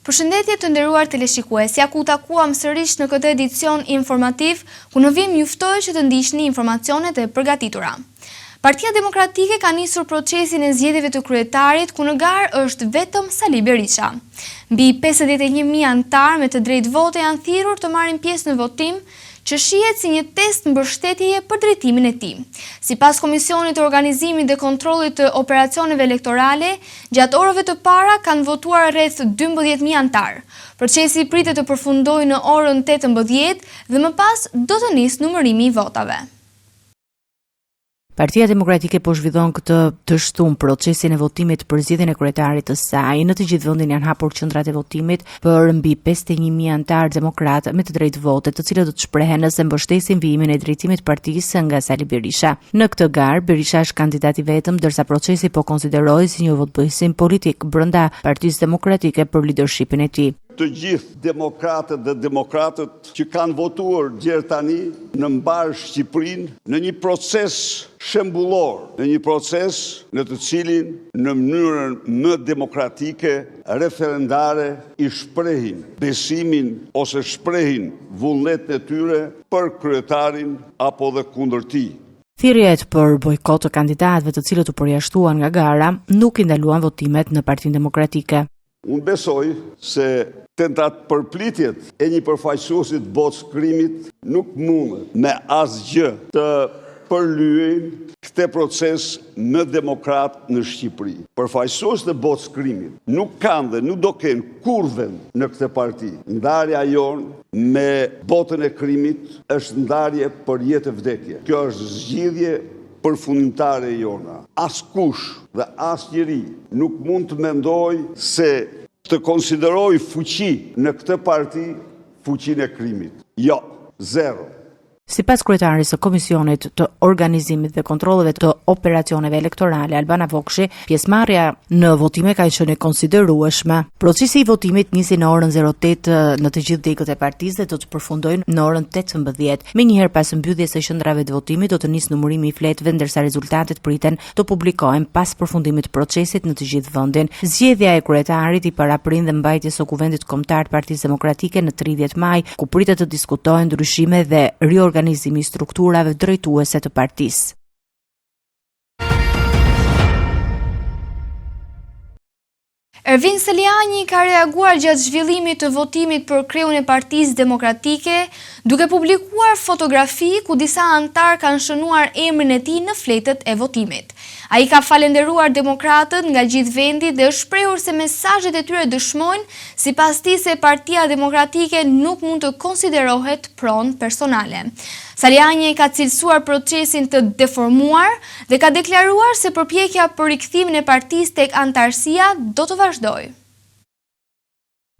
Përshëndetje të nderuar teleshikues, ja ku u takuam sërish në këtë edicion informativ, ku në vijim ju ftoj që të ndiqni informacionet e përgatitura. Partia Demokratike ka nisur procesin e zgjedhjeve të kryetarit, ku në garë është vetëm Sali Berisha. Mbi 51.000 anëtarë me të drejtë vote janë thirrur të marrin pjesë në votim, që shihet si një test mbështetjeje për drejtimin e tij. Sipas Komisionit të Organizimit dhe Kontrollit të Operacioneve Elektorale, gjatë orëve të para kanë votuar rreth 12.000 anëtarë. Procesi pritet të përfundojë në orën 18 dhe më pas do të nisë numërimi i votave. Partia Demokratike po zhvillon këtë të shtunë procesin e votimit për zgjedhjen e kryetarit të saj. Në të gjithë vendin janë hapur qendrat e votimit për mbi 51.000 anëtarë demokratë me të drejtë vote, të cilët do të shprehen nëse mbështesin vijimin e drejtimit të partisë nga Sali Berisha. Në këtë garë, Berisha është kandidat i vetëm, ndërsa procesi po konsiderohet si një votëbesim politik brenda Partisë Demokratike për lidershipin e tij. Të gjithë demokratët dhe demokratet që kanë votuar gjer tani në mbarë Shqipërinë në një proces shembullor, në një proces në të cilin në mënyrën më demokratike, referendare i shprehin besimin ose shprehin vullnetin e tyre për kryetarin apo dhe kundër tij. Thirrjet për bojkot të kandidatëve të cilët u përjashtuan nga gara nuk i ndaluan votimet në Partinë Demokratike. Unë besoj se tentat përplitjet e një përfaqësuesi të botës krimit nuk mundet me asgjë të përlyejnë këtë proces më demokrat në Shqipëri. Përfaqësuesit e botës krimit nuk kanë dhe nuk do kenë kurrë vend në këtë parti. Ndarja jonë me botën e krimit është ndarje për jetë e vdekje. Kjo është zgjidhje përfundimtare jona. Askush dhe asnjeri nuk mund të mendojë se të konsiderojë fuqi në këtë parti fuqinë e krimit. Jo, zero. Sipas kryetares së Komisionit të Organizimit dhe Kontrolleve të Operacioneve Elektorale, Albana Vokshi, pjesëmarrja në votime ka qenë e konsiderueshme. Procesi i votimit nisi në orën 08 në të gjithë degët e partisë dhe do të përfundojë në orën 18. Menjëherë pas mbylljes së qendrave të votimit do të nisë numërimi i fletëve ndërsa rezultatet priten të publikohen pas përfundimit të procesit në të gjithë vendin. Zgjedhja e kryetarit i paraprin dhe mbajtjes së Kuvendit Kombëtar të Partisë Demokratike në 30 maj, ku pritet të diskutohen ndryshime dhe riorganizimi i strukturave drejtuese të partisë. Ervin Salianji ka reaguar gjatë zhvillimit të votimit për kreun e Partisë Demokratike, duke publikuar fotografi ku disa anëtarë kanë shënuar emrin e tij në fletët e votimit. Ai ka falenderuar demokratët nga gjithë vendi dhe është shprehur se mesazhet e tyre dëshmojnë, sipas tij se Partia Demokratike nuk mund të konsiderohet pronë personale. Salianji e ka cilësuar procesin të deformuar dhe ka deklaruar se përpjekja për rikthimin e partisë tek anëtarësia do të vazhdojë.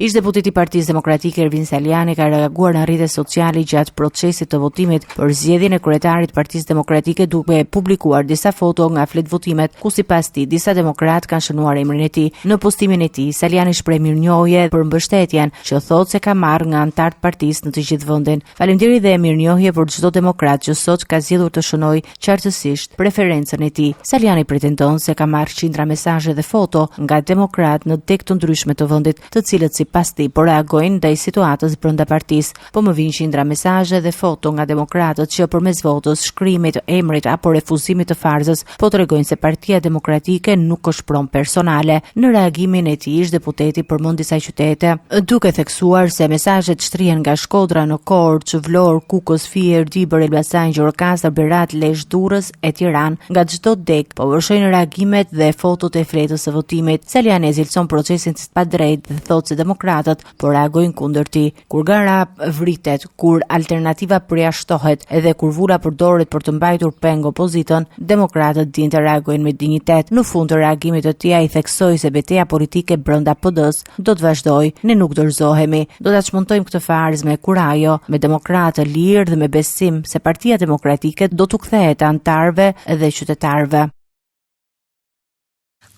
Ish-deputeti i Partisë Demokratike Ervin Salianji ka reaguar në rrjetet sociale gjatë procesit të votimit për zgjedhjen e kryetarit të Partisë Demokratike duke publikuar disa foto nga fletëvotimet ku sipas tij disa demokratë kanë shënuar emrin e tij. Në postimin e tij, Salianji shpreh mirënjohje për mbështetjen që thotë se ka marrë nga anëtarë të partisë në të gjithë vendin. Faleminderit dhe mirënjohje për çdo demokrat që sot ka zgjedhur të shënojë qartësisht preferencën e tij. Salianji pretendon se ka marrë qindra mesazhe dhe foto nga demokratë në degë të ndryshme të vendit, të cilët sipas tij po reagojnë ndaj situatës brenda partisë. Po më vijnë qindra mesazhe dhe foto nga demokratët që përmes votës, shkrimit, emrit apo refuzimit të farzës po tregojnë se Partia Demokratike nuk është pronë personale. Në reagimin e tij, ish deputeti përmend disa qytete, duke theksuar se mesazhet shtrihen nga Shkodra në Korçë, Vlorë, Kukës, Fier, Dibër, Elbasan, Gjirokastër, Berat, Lezhë, Durrës e Tiranë. Nga çdo degë po vërshojnë reagimet dhe fotot e fletës së votimit. Salianji e cilëson procesin si të padrejtë dhe thotë se demokratët po reagojnë kundër tij. Kur gara vritet, kur alternativa përjashtohet dhe kur vula përdoret për të mbajtur peng opozitën, demokratët dinë të reagojnë me dinjitet. Në fund të reagimit të tij ai theksoi se beteja politike brenda PD-së do të vazhdojë. Ne nuk dorëzohemi. Do ta çmontojmë këtë farsë me kurajo, me demokratë të lirë dhe me besim se Partia Demokratike do t'u kthehet anëtarëve dhe qytetarëve.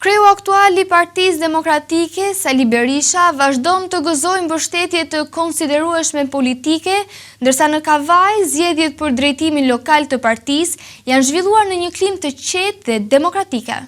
Kreu aktual i Partisë Demokratike, Sali Berisha, vazhdon të gëzojë mbështetje të konsiderueshme politike, ndërsa në Kavajë, zgjedhjet për drejtimin lokal të partisë janë zhvilluar në një klimë të qetë dhe demokratike.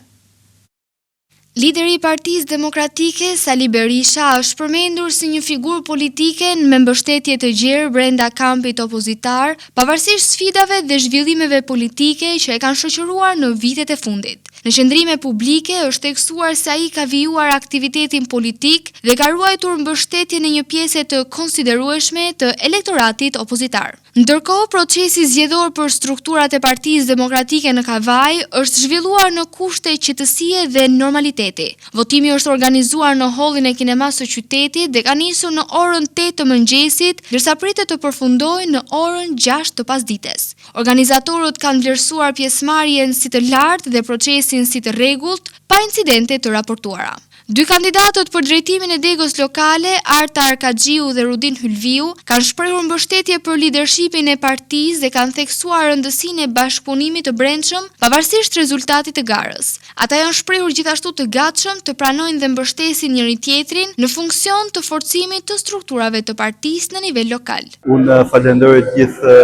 Lideri i Partisë Demokratike, Sali Berisha, është përmendur si një figurë politike me mbështetje të gjerë brenda kampit opozitar, pavarësisht sfidave dhe zhvillimeve politike që e kanë shoqëruar në vitet e fundit. Në qëndrime publike është theksuar se ai ka vijuar aktivitetin politik dhe ka ruajtur mbështetjen e një pjese të konsiderueshme të elektoratit opozitar. Ndërkohë, procesi zgjedhor për strukturat e Partisë Demokratike në Kavajë është zhvilluar në kushte qetësie dhe normaliteti. Votimi është organizuar në hollin e kinemasë së qytetit dhe ka nisur në orën tetë të mëngjesit, ndërsa pritet të përfundojë në orën gjashtë të pasdites. Organizatorët kanë vlerësuar pjesëmarrjen si të lartë dhe procesin si të rregullt, pa incidente të raportuara. Dy kandidatët për drejtimin e degës lokale, Arta Arkaxhiu dhe Rudin Hylviu, kanë shprehur mbështetje për lidershipin e partisë dhe kanë theksuar rëndësinë e bashkëpunimit të brendshëm, pavarësisht rezultatit të garës. Ata janë shprehur gjithashtu të gatshëm të pranojnë dhe mbështesin njëri-tjetrin në funksion të forcimit të strukturave të partisë në nivel lokal. Unë falenderoj të gjithë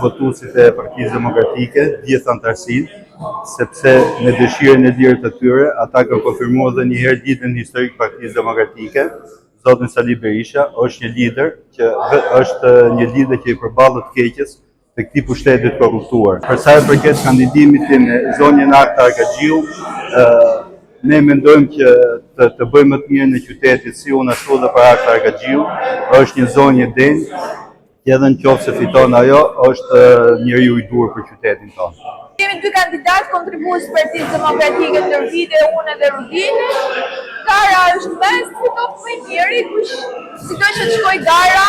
votuesit e Partisë Demokratike, gjithë anëtarësinë, sepse me dëshirën e lirë të tyre, ata kanë konfirmuar edhe një herë liderin historik të Partisë Demokratike, zotin Sali Berisha, është një lider që është një lider që i përballet të keqes të këtij pushteti të korruptuar. Për sa i përket kandidimit tim me zonjën Arta Arkaxhiu, ne mendojmë që të, të bëjmë më të mirën e qytetit, si unë ashtu dhe për Arta Arkaxhiu, është një zonjë e denjë, që edhe në qoftë se fiton ajo, është njeriu i duhur për qytetin tonë. Kemi dy kandidatë kontribues të Partisë Demokratike ndër vite, unë edhe Rudini. Gara është mes, fitoftë më i miri, kush sido që të shkojë gara,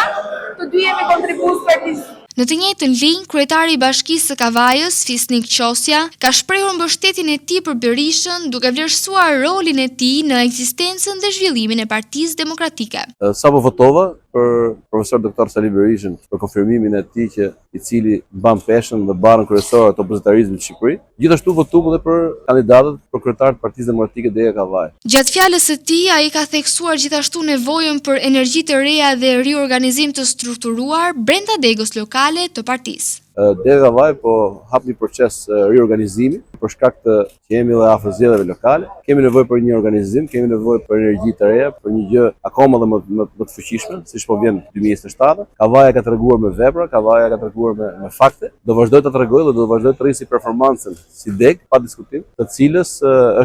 të dy jemi kontribues të Partisë Në të njëjtën linjë, kryetari i Bashkisë së Kavajës, Fisnik Qosja, ka shprehur mbështetjen e tij për Berishën, duke vlerësuar rolin e tij në ekzistencën dhe zhvillimin e Partisë Demokratike. Sapo votova për Profesor Doktor Sali Berishën për konfirmimin e tij që i cili mban peshën dhe barrën kryesore të opozitarizmit në Shqipëri. Gjithashtu votuam edhe për kandidatët për kryetar të Partisë Demokratike Dega Kavajë. Gjatë fjalës së tij, ai ka theksuar gjithashtu nevojën për energji të reja dhe riorganizim të strukturuar brenda degës lokale të partisë. Dega Kavajë po hap një proces riorganizimi për shkak të që jemi dhe afër zgjedhjeve lokale, kemi nevojë për një organizim, kemi nevojë për energji të reja, për një gjë akoma dhe më, më, më të fuqishme, siç po vjen 2027. Kavaja ka treguar me vepra, Kavaja ka treguar me, me fakte, do vazhdojë të tregojë dhe do vazhdojë të rrisi performancën si degë, pa diskutim, të cilës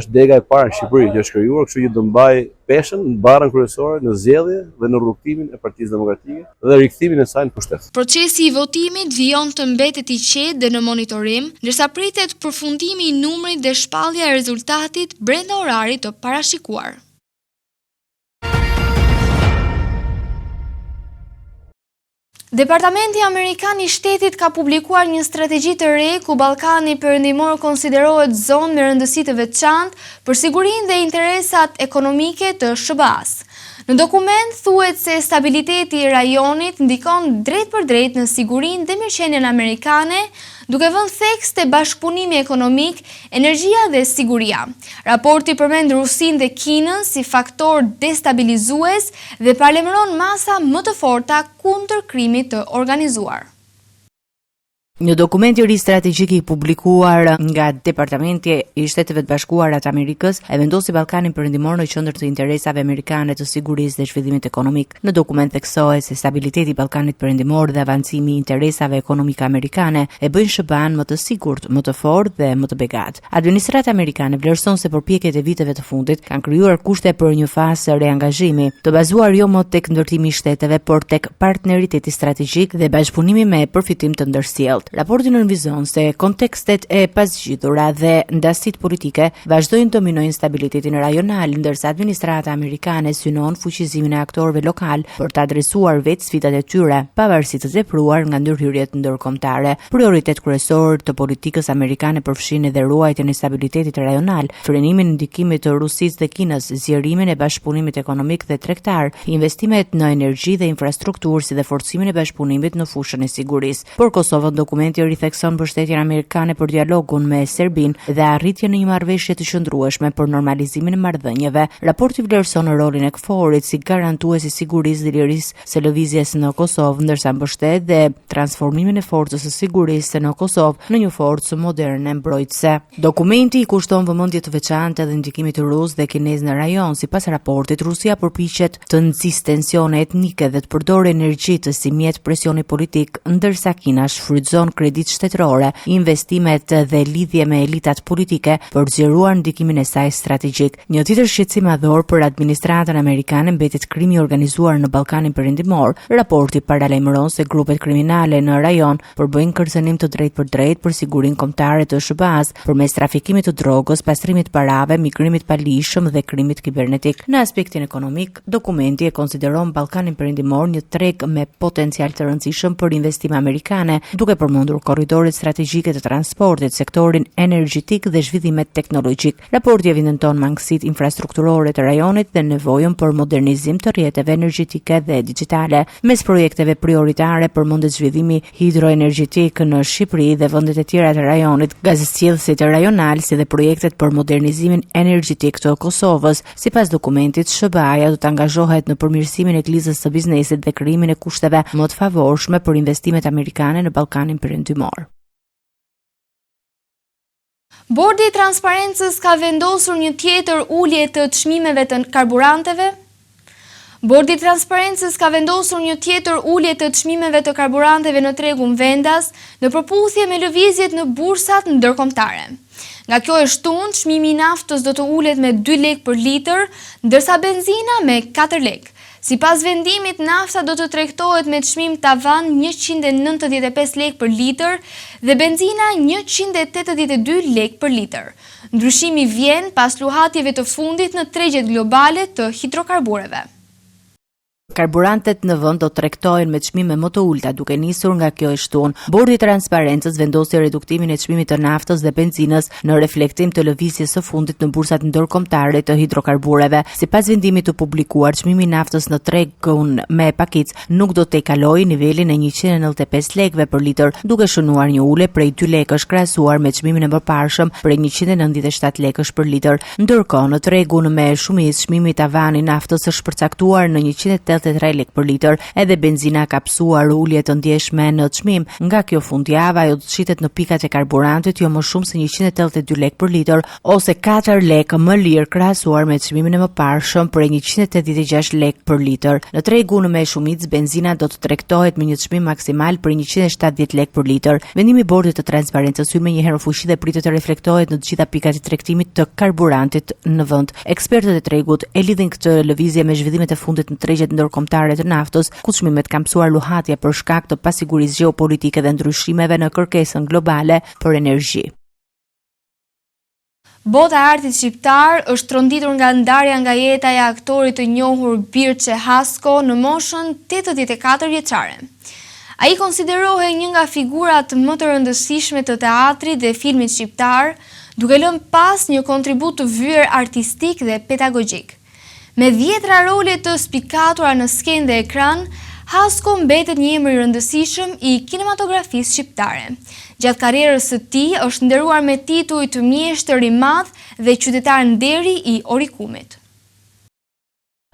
është dega e parë në Shqipëri që është krijuar, kështu që do mbajë peshën, barrën kryesore në zgjedhje dhe në rrugëtimin e Partisë Demokratike dhe rikthimin e saj në pushtet. Procesi i votimit vijon të mbetet i qetë dhe në monitorim, ndërsa pritet përfundimi i numrit dhe shpallja e rezultatit brenda orarit të parashikuar. Departamenti Amerikan i Shtetit ka publikuar një strategji të re ku Ballkani Perëndimor konsiderohet zonë me rëndësi të veçantë për sigurinë dhe interesat ekonomike të SHBA-së. Në dokument thuhet se stabiliteti i rajonit ndikon drejtpërdrejt në sigurinë dhe mirëqenien amerikane, duke vënë theks te bashkëpunimi ekonomik, energjia dhe siguria. Raporti përmend Rusinë dhe Kinën si faktorë destabilizues dhe paralajmëron masa më të forta kundër krimit të organizuar. Një dokument i ri strategjik i publikuar nga Departamenti i Shteteve të Bashkuara të Amerikës e vendosi Ballkanin Perëndimor në qendër të interesave amerikane të sigurisë dhe zhvillimit ekonomik. Në dokument theksohet se stabiliteti i Ballkanit Perëndimor dhe avancimi i interesave ekonomike amerikane e bëjnë SHBA-në më të sigurt, më të fortë dhe më të begatë. Administrata amerikane vlerëson se përpjekjet e viteve të fundit kanë krijuar kushte për një fazë riangazhimi, të bazuar jo më tek ndërtimi i shteteve, por tek partneriteti strategjik dhe bashkëpunimi me përfitim të ndërsjelltë. Raporti nënvizon se kontekstet e pazgjidhura dhe ndasitë politike vazhdojnë të minojnë stabilitetin rajonal, ndërsa administrata amerikane synon fuqizimin e aktorëve lokalë për të adresuar vetë sfidat e tyre, pa varësi të tepruar nga ndërhyrjet ndërkombëtare. Prioritet kryesor të politikës amerikane përfshijnë edhe ruajtjen e stabilitetit rajonal, frenimin e ndikimit të Rusisë dhe Kinës, zgjerimin e bashkëpunimit ekonomik dhe tregtar, investimet në energji dhe infrastrukturë si dhe forcimin e bashkëpunimit në fushën e sigurisë. Për Kosovën, dokumenti. Dokumenti rithekson mbështetjen amerikane për dialogun me Serbinë dhe arritjen e një marrëveshje të qëndrueshme për normalizimin e marrëdhënieve. Raporti vlerëson rolin e KFOR-it si garantues i sigurisë dhe lirisë së lëvizjes në Kosovë, ndërsa mbështet dhe transformimin e forcës së sigurisë në Kosovë në një forcë moderne mbrojtëse. Dokumenti i kushton vëmendje të veçantë edhe ndikimit rus dhe kinez në rajon. Sipas raportit, Rusia përpiqet të nxisë tensione etnike dhe të përdorë energjitë si mjet presioni politik, ndërsa Kina shfrytëzon kreditë shtetërore, investimet dhe lidhje me elitat politike për të zgjeruar ndikimin e saj strategjik. Një tjetër shqetësim madhor për administratën amerikane mbetet krimi i organizuar në Ballkanin Perëndimor. Raporti paralajmëron se grupet kriminale në rajon përbëjnë kërcënim të drejtpërdrejtë për sigurinë kombëtare të SHBA-së përmes trafikimit të drogës, pastrimit të parave, migrimit të paligjshëm dhe krimit kibernetik. Në aspektin ekonomik, dokumenti e konsideron Ballkanin Perëndimor një treg me potencial të rëndësishëm për investime amerikane, duke përmendur korridoret strategjike të transportit, sektorin energjetik dhe zhvillimet teknologjik. Raporti evidenton mangësitë infrastrukturore të rajonit dhe nevojën për modernizim të rrjeteve energjetike dhe digjitale. Mes projekteve prioritare përmendet zhvillimi hidroenergjetik në Shqipëri dhe vendet e tjera të rajonit, gazsjellësit rajonalë si dhe projektet për modernizimin energjetik të Kosovës. Sipas dokumentit, SHBA-ja do të angazhohet në përmirësimin e klimës së biznesit dhe krijimin e kushteve më të favorshme për investimet amerikane në Ballkanin Perëndimor. Bordi i Transparencës ka vendosur një tjetër ulje të çmimeve të karburanteve. Bordi i Transparencës ka vendosur një tjetër ulje të çmimeve të karburanteve në tregun vendas, në përputhje me lëvizjet në bursat ndërkombëtare. Nga kjo e shtunë, çmimi i naftës do të ulet me 2 lekë për litër, ndërsa benzina me 4 lekë. Sipas vendimit, nafta do të tregtohet me çmim tavan 195 lekë për litër dhe benzina 182 lekë për litër. Ndryshimi vjen pas luhatjeve të fundit në tregjet globale të hidrokarbureve. Karburantet në vend do të tregtohen me çmime më të ulëta duke nisur nga kjo e shtunë. Bordi i Transparencës vendosi reduktimin e çmimit të naftës dhe benzinës në reflektim të lëvizjes së fundit në bursat ndërkombëtare të hidrokarbureve. Sipas vendimit të publikuar, çmimi i naftës në tregun me pakicë nuk do të tejkalojë nivelin e 195 lekëve për litër, duke shënuar një ulje prej 2 lekësh krahasuar me çmimin e mëparshëm prej 197 lekësh për litër. Ndërkohë, në tregun me shumicë, çmimi tavan i naftës është përcaktuar në 183 lekë për litër. Edhe benzina ka pësuar ulje të ndjeshme në çmim. Nga kjo fundjavë ajo do të shitet në pikat e karburantit jo më shumë se 182 lekë për litër ose 4 lekë më lirë krahasuar me çmimin e mëparshëm prej 186 lekë për litër. Në tregun me shumicë benzina do të tregtohet me një çmim maksimal prej 170 lekë për litër. Vendimi i Bordit të Transparencës hyn menjëherë në fuqi dhe pritet të reflektohet në të gjitha pikat e tregtimit të karburantit në vend. Ekspertët e tregut e lidhin këtë lëvizje me zhvillimet e fundit në tregjet ndërkombëtare të naftës, ku çmimet kanë pësuar luhatje për shkak të pasigurisë gjeopolitike dhe ndryshimeve në kërkesën globale për energji. Bota e artit shqiptar është tronditur nga ndarja nga jeta e aktorit të njohur Birçe Hasko në moshën 84 vjeçare. Ai konsiderohej një nga figurat më të rëndësishme të teatrit dhe filmit shqiptar, duke lënë pas një kontribut të vyer artistik dhe pedagogjik. Me dhjetra role të spikatura në skenë dhe ekran, Hasko mbetet një emër i rëndësishëm i kinematografisë shqiptare. Gjatë karrierës së tij është nderuar me titujt Mjeshtër i Madh dhe Qytetar Nderi i Orikumit.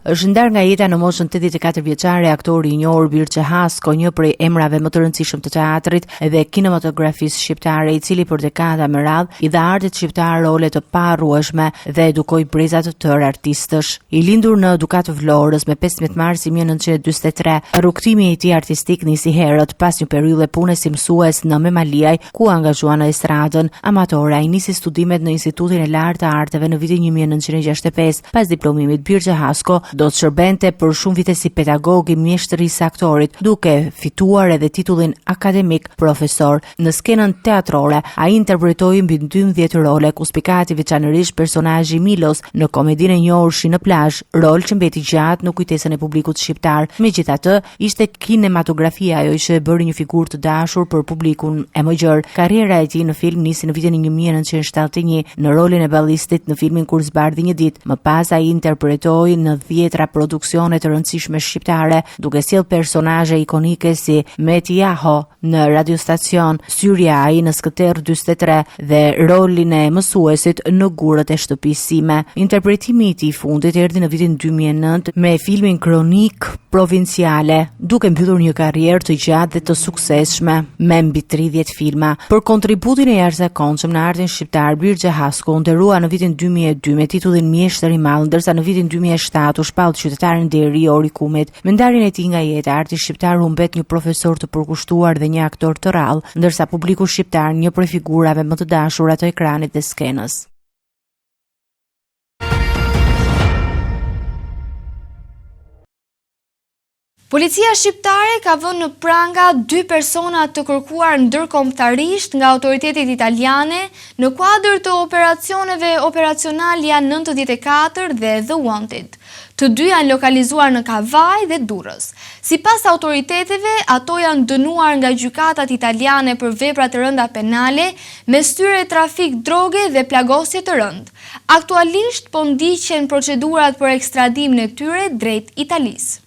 Është ndarë nga jeta në moshën 84 vjeçare aktori i njohur Birçe Hasko, një prej emrave më të rëndësishëm të teatrit dhe kinematografisë shqiptare, i cili për dekada me radhë i dha artit shqiptar role të paharrueshme dhe edukoi breza të tërë artistësh. I lindur në Dukat të Vlorës me 15 mars 1943, rrugëtimi i tij artistik nisi herët pas një periudhe pune si mësues në Memaliaj, ku u angazhua në estradën amatore. Ai nisi studimet në Institutin e Lartë të Arteve në vitin 1965. Pas diplomimit, Birçe Hasko do të shërbente për shumë vite si pedagog i mjeshtërisë së aktorit, duke fituar edhe titullin akademik profesor. Në skenën teatrore, ai interpretoi mbi 12 role, ku spikati veçanërisht personazhi i Milos në komedinë e njohur Shi në plazh, rol që mbeti gjatë në kujtesën e publikut shqiptar. Megjithatë, Ishte kinematografia ajo që e bëri një figurë të dashur për publikun e më gjerë. Karriera e tij në film nisi në vitin 1971 në rolin e ballistit në filmin Kur zbardhi një ditë. Më pas ai interpretoi në 10. dhjetra produksione të rëndësishme shqiptare, duke sjellë personazhe ikonike si Meti Jaho në Radiostacion, Syrjai në Skëterrë 43 dhe rolin e mësuesit në Gurët e shtëpisë sime. Interpretimi i tij i fundit erdhi në vitin 2009 me filmin Kronikë Provinciale, duke mbyllur një karrierë të gjatë dhe të suksesshme me mbi 30 filma. Për kontributin e jashtëzakonshëm në artin shqiptar, Birxhe Hasku u nderua në vitin 2002 me titullin Mjeshtër i Madh, ndërsa në vitin 2007 u shpall qytetar nderi i Orikumit. Me ndarjen e tij nga jeta, arti shqiptar humbet një profesor të përkushtuar dhe një aktor të rrallë, ndërsa publiku shqiptar një prej figurave më të dashura të ekranit dhe skenës. Policia shqiptare ka vënë në pranga dy persona të kërkuar ndërkombëtarisht nga autoritetet italiane në kuadër të operacioneve Operacionalja 94 dhe The Wanted. Të dy janë lokalizuar në Kavajë dhe Durrës. Sipas autoriteteve, ato janë dënuar nga gjykatat italiane për vepra të rënda penale, mes tyre trafik droge dhe plagosje të rëndë. Aktualisht po ndiqen procedurat për ekstradimin e tyre drejt Italisë.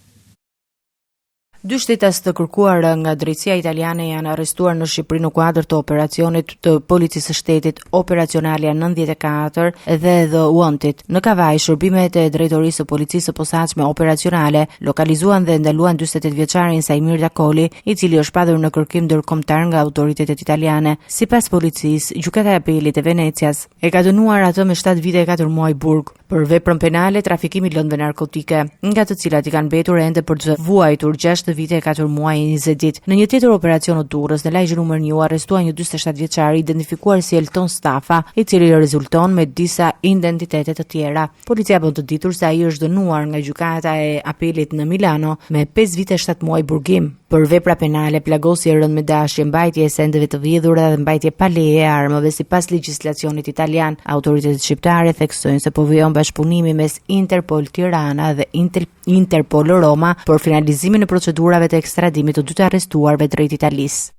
Dy shtetas të kërkuar nga drejtësia italiane janë arrestuar në Shqipëri në kuadër të operacionit të Policisë së Shtetit Operacionalja 94 dhe The Wanted. Në Kavajë, shërbimet e Drejtorisë së Policisë së Posaçme Operacionale lokalizuan dhe ndaluan 48 vjeçarin Saimir Dakoli, i cili është shpallur në kërkim ndërkombëtar nga autoritetet italiane. Sipas policisë, Gjykata e Apelit e Venecias e ka dënuar atë me 7 vite e 4 muaj burg për veprën penale trafikim i lëndëve narkotike, nga të cilat i kanë mbetur ende për të vuajtur 6 vite e 4 muaj e 20 ditë. Në një tjetër operacion në Durrës, në lagjen numër 1 u arrestua një 47 vjeçar i identifikuar si Elton Stafa, i cili rezulton me disa identitete të tjera. Policia bën të ditur se ai është dënuar nga gjykata e apelit në Milano me 5 vite e 7 muaj burgim për vepra penale, plagosje e rëndë me dashje, mbajtje e sendeve të vjedhura dhe mbajtje pa leje e armëve sipas legjislacionit italian. Autoritetet shqiptare theksojnë se po vijon bashkëpunimi mes Interpol Tirana dhe Interpol Roma për finalizimin e procedurave të ekstradimit të dy të arrestuarve drejt Italisë.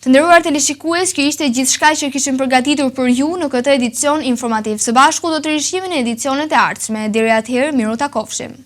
Të nderuar teleshikues, kjo ishte gjithçka që kishim përgatitur për ju në këtë edicion informativ. Së bashku do të rishihemi në edicionet e ardhshme. Deri atëherë, mirutakofshim.